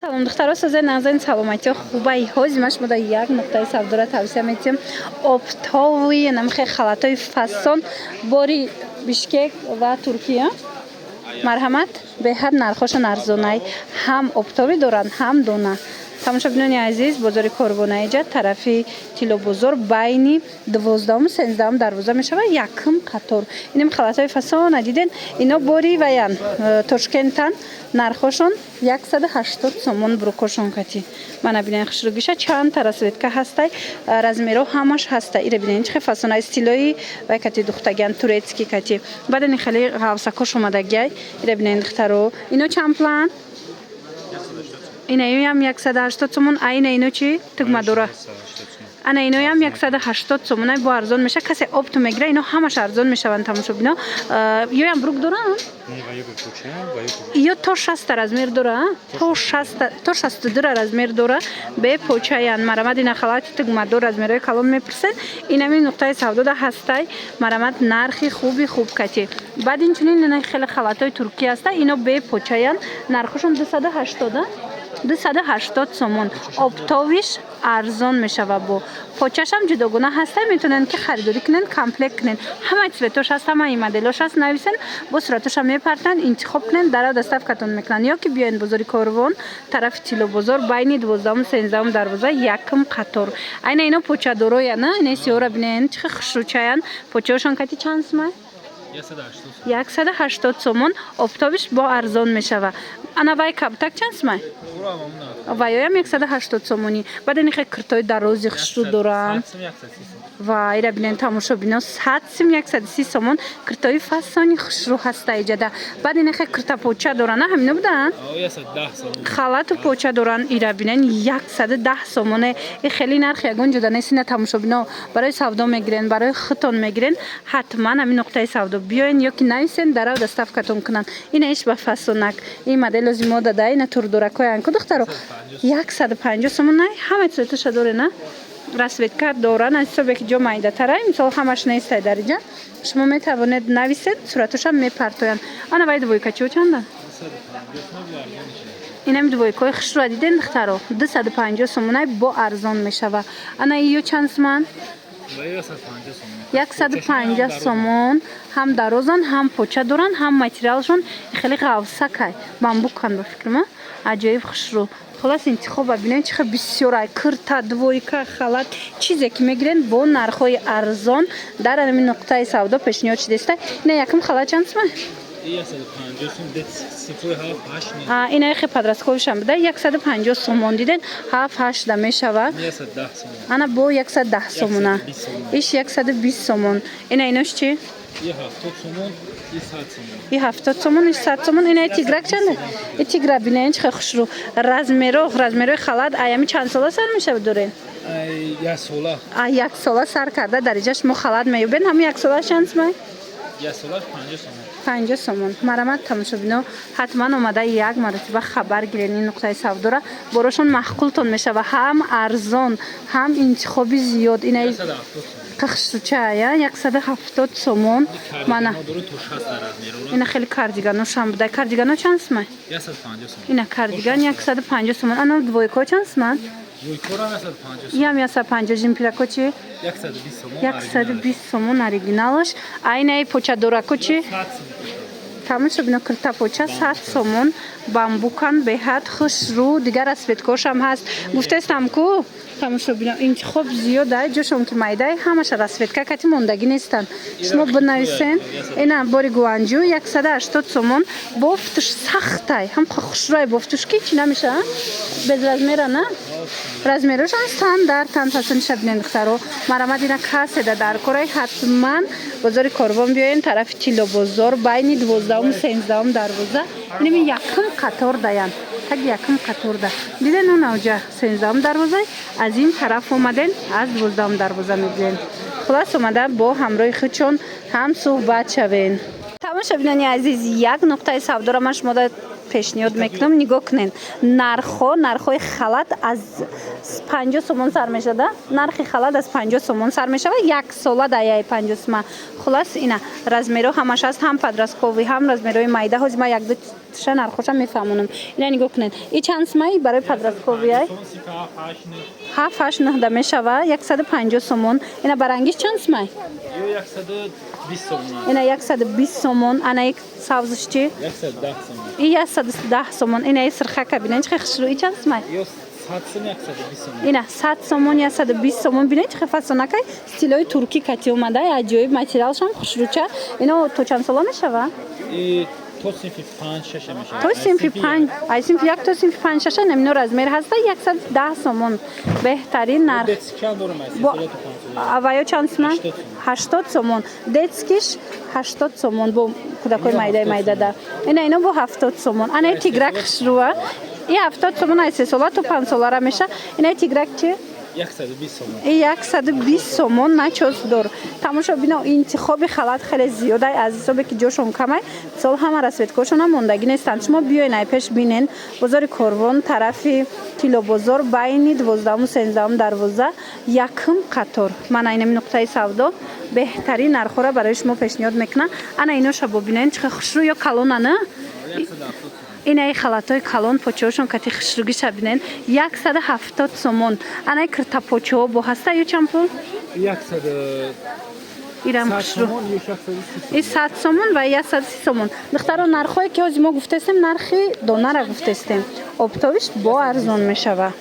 Салом, духтаро, созен, нағзен, саломатиё, хубай? Ҳози ма шумо дар як нуқтаи савдора тавсия метиҳем. Оптовый намхе халатҳои фасон, бори Бишкек ва Туркия. Марҳамат, беҳад нархошон арзонай, ҳам оптовый доранд, ҳам дона. Тамошобинони азиз, бозори Корвонаиҷа, тарафи Тиллобозор, байни 12-уму 13-ум дарвоза мешавад, якум қатор. Инем халатҳои фасона диден, ино бори ваян Тошкентан, нархошон 180 сомон, брюкошон кати. Мана бинен, хушругиша, чанд та расцветка ҳастай, размеро ҳамаш ҳаста. Ира бинен, чӣ фасона, стилои вай кати духтагиан, турецкий кати. Баъдани хеле ғавсакош омадагиай. Ира бинен, духтаро, ино чанд план? Инаёям 180 сомон. А ина ино чӣ тугмадора? Ана иноям 180 сомон, бо арзон меша. Касе оптом мегира, ино ҳамаш арзон мешаванд. Тамошобино, ёям брюк доранд, ё то 60-та размер дора, то 60-та, то 62-ра размер дора, бе почаян. Марамад, ина халати тугмадор, размерҳои калон мепурсен, инами нуқтаи савдода ҳастай. Марамад, нархи хуби хуб кати. Баъд инчунин ина хеле халатҳои туркӣ ҳаста, ино бе почаян, нархошон 280, 280 сомон. Оптовиш арзон мешава, бо почашам ҷудогона ҳаста. Метавонанд ки харидорӣ кунен, комплект кунен. Ҳамаи цветош ҳаст, ҳамаи моделош ҳаст. Нависен, бо суратоша мепартанд, интихоб кунен, дара доставкатон мекунанд. Ё ки биёен бозори Корвон, тарафи Тиллобозор, байни 12-уму 13-ум дарвоза, якум қатор. Айна ино почадороя на, ина сиёра бинен, чӣ хушрӯчаян. Почаошон кати чанд сумай? 180 сомон. Оптовиш бо арзон мешава. Ана вай кабутак чанд сумай? Вайоям 180 сомонӣ. Баъд ини хе киртои дарози хушрӯ доранд. Ва ира бинен, тамошобино, 100 сим, 130 сомон, киртои фасони хушрӯ ҳаста иҷада. Баъд ина хе кирта поча доранд, ҳамино буданд, халату поча доранд. Ира бинен, 110 сомоне. И хеле нарх ягон ҷода нест. Ина, тамошобино, барои савдо мегирен, барои худтон мегирен, ҳатман ҳамин нуқтаи савдо биёен ё ки нависен, дарав доставкатон кунанд. Ина иш ба фасонак, ин модел ози мода да, ина турдуракоян ку, духтаро, 150 сомон. Най, ҳама цветаша доре, на расцветка доран, аз ҳисобе ки ҷо майдатара, мисол, ҳамаш нестай дар иҷа. Шумо метавонед нависед, суратошам мепартоянд. Ана вай двойкачиҳо чанда? Инами двойкаҳои хушрӯа диден, духтаро, 250 сомонай, бо арзон мешава. Ана иё чанд суман? 150 сомон. Ҳам дарозанд, ҳам поча доранд, ҳам материалшон хеле ғавсакай, бамбукан ба фикрам, аҷоиб хушрӯ. Холас, интихоба бинед, чӣ хел бисёрай: кирта, двойка, халат, чизе ки мегирен, бо нархҳои арзон дар ҳамин нуқтаи савдо пешниҳод шудааста. Ина якум халат чанд сумай? Ина хе подростковишам буда, 150 сомон. Диден, ҳафт ҳаштда мешавад. Ана бо 110 сомона, иш 120 сомон. Ина инош чӣ? И 70 сомон, и 100 сомон. Ина тиграк чанда? И тигра бинен, чӣ хел хушрӯ. Размерои халат аями чанд сола сар мешавад дорен? А як сола сар карда дар иҷа шумо халат меёбен. Ҳамун як сола чанд сумай? 50 сомон. Марамат, тамошобино, ҳатман омада як маротиба хабар гирен ин нуқтаи савдора. Борошон маъқултон мешава, ҳам арзон, ҳам интихоби зиёд. Ина қахшучая 170 сомон. Мана ина хеле кардиганошам буда. Кардигано чанд сумай? Ина кардиган 150 сомон. Ана двойко чанд суман? Ям 150. Жемперако чи? 120 сомон оригиналаш. Айнаи почадорако чи? Тамошобино, кирта поча 100 сомон, бамбукан, беҳад хушрӯ. Дигар расцветкошам ҳаст. Гуфтестам ку, тамошобино, интихоб зиёда, ҷошон ки майдаи, ҳамаша расцветка кати мондагӣ нестанд. Шумо бинависен. Ина бори Гуанҷу, 180 сомон. Бофтуш сахтай, ҳам хушрӯай бофтуш, ки чӣ намеша, без размера на, размерошон стандартан. Фасониша бинен, духтаро. Марамад, ина каседа дар кораи, ҳатман бозори Корвон биёен, тарафи Тиллобозор, байни 12-уму 13-ум дарвоза, инами якум қатор даян, так якум қаторда. Диден, он авҷа 13-ум дарвоза, аз ин тараф омаден, аз 12-ум дарвоза мебиёен. Хулас, омада бо ҳамроҳи худшон ҳам суҳбат шавен. Тамошобинони азиз, як нуқтаи савдора ман шумода Пешниҳод мекунам, нигоҳ кунед нархҳо. Нархҳои халат аз 50 сомон сар мешавад. Нархи халат аз 50 сомон сар мешавад, як сола да яй 50 сума. Хулас, ина размерҳо ҳамаш аст, ҳам подростковый, ҳам размерҳои майда. Ҳозир ман якдуша нархоша мефаҳмонам. Ина нигоҳ кунед, и чанд сумаи барои подростковый ай? Ҳафт, ҳашт, нӯҳда мешава, 150 сомон. Ина барангиш чанд сумай? Ина 120 сомон. Ана як савзиш чи? И 110 сомон. Ина и сирхака бинен, чи хушрӯ. И чанд сумай? Ина 100 сомон, 120 сомон. Бинен, чи фасонакай, стилои туркӣ кати омада, аҷоиб, материалшам хушрӯча. Ино то чанд сола мешава? То синфи панҷ, шаша мешавад. То синфи панҷ, ай синфи як то синфи панҷ, шаша. Намино размер ҳаста, 110 сомон, беҳтарин нарх. Ва ё чанд сума? 80 сомон. Детский ш 80 сомон, бо кӯдакои майдаи майдада. Ина ино бо 70 сомон. Ана тиграк хушрӯа, и 70 сомон, ай 3 сола то 5 солара меша. Ина тиграк чи? 120 сомон, начос дор. Тамошобино, интихоби халат хеле зиёдай, аз ҳисобе ки ҷошон камай. Мисол, ҳама расцветка ҳошон ҳам мондагӣ нестанд. Шумо биёен, ай пеш бинен. Бозори Корвон, тарафи Тиллобозор, байни 12-уму 13-ум дарвоза, якум қатор. Мана инами нуқтаи савдо беҳтарин нархҳоро барои шумо пешниҳод мекунам. Ана иноша бобинен, чӣ хушрӯ ё калона на. Инаи халатҳои калон, почаҳошон кати хушругиша бинен, 170 сомон. Анаи киртапочаҳо бо ҳаста, ё чанд пул? Ирам хушрӯ, и 100 сомон ва 130 сомон. Духтаро, нархҳое ки ҳозир мо гуфтестем, нархи донара гуфтестем, оптовый ш бо арзон мешава.